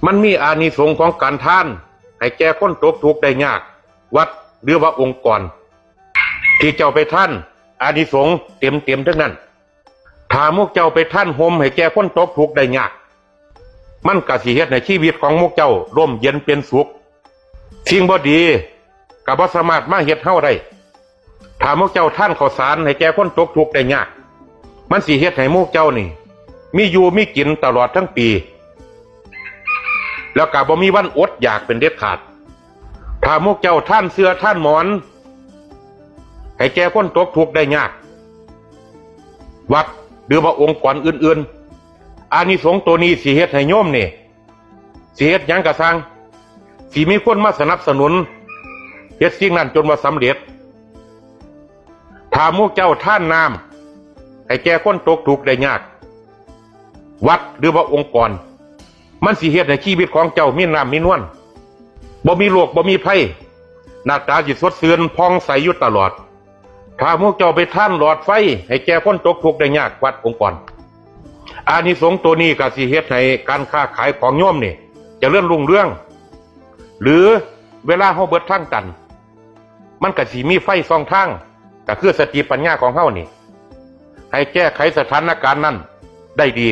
ມັນມີອານິສົງຂອງການທານໃຫ້ແກ່ຄົນຕົກທຸກໄດ້ຍາກ, ວັດ ຫຼືວ່າອົງກອນ ທີ່ເຈົ້າໄປທານ, ອານິສົງເຕັມໆທັງນັ້ນ. ຖ້າໝູ່ເຈົ້າໄປທານຮົ່ມໃຫ້ແກ່ຄົນຕົກທຸກໄດ້ຍາກ, ມັນກະຊິເຮັດໃຫ້ຊີວິດຂອງໝູ່ເຈົ້າຮົ່ມເຢັນເປັນສຸກ. ສິ່ງບໍ່ດີກະບໍ່ສາມາດມາເຮັດເຮົາໄດ້. ຖ້າໝູ່ເຈົ້າທານເຂົ້າສານໃຫ້ແກ່ຄົນຕົກທຸກໄດ້ຍາກ, ມັນຊິເຮັດໃຫ້ໝູ່ເຈົ້ານີ້ມີຢູ່ມີກິນຕະຫຼອດທັງປີ ແລ້ວກະບໍ່ມີວັນອົດຢາກເປັນເດັດຂາດ. ຖ້າໝູ່ເຈົ້າທານເສື່ອທານໝອນໃຫ້ແກ່ຄົນຕົກທຸກໄດ້ຍາກ, ວັດ ຫຼືວ່າອົງກອນອື່ນໆ, ອານິສົງໂຕນີ້ຊິເຮັດໃຫ້ໂຍມນີ້ ຊິເຮັດຫຍັງກະຊ່າງ, ຊິມີຄົນມາສະໜັບສະໜູນເຮັດສິ່ງນັ້ນຈົນວ່າສຳເລັດ. ຖ້າໝູ່ເຈົ້າທານນ້ຳໃຫ້ແກ່ຄົນຕົກທຸກໄດ້ຍາກ, ວັດ ຫຼືວ່າອົງກອນ, ມັນຊິເຮັດໃຫ້ຊີວິດຂອງເຈົ້າມີນ້ຳມີນວນ, ບໍ່ມີໂລກ ບໍ່ມີໄພ, ໜ້າຕາຊິສົດຊື່ນຜ່ອງໃສຢູ່ຕະຫຼອດ. ຖ້າໝູ່ເຈົ້າໄປທານຫຼອດໄຟໃຫ້ແກ່ຄົນຕົກທຸກໄດ້ຍາກ, ວັດ ອົງກອນ, ອານິສົງໂຕນີ້ກະຊິເຮັດໃຫ້ການຄ້າຂາຍຂອງໂຍມນີ້ຈະເລີນຮຸ່ງເຮືອງ. ຫຼືເວລາເຮົາເບິດທາງຕັນ, ມັນກະຊິມີໄຟສ່ອງທາງ, ກະຄືສະຕິປັນຍາຂອງເຮົານີ້ ໃຫ້ແກ້ໄຂສະຖານະການນັ້ນໄດ້ດີ.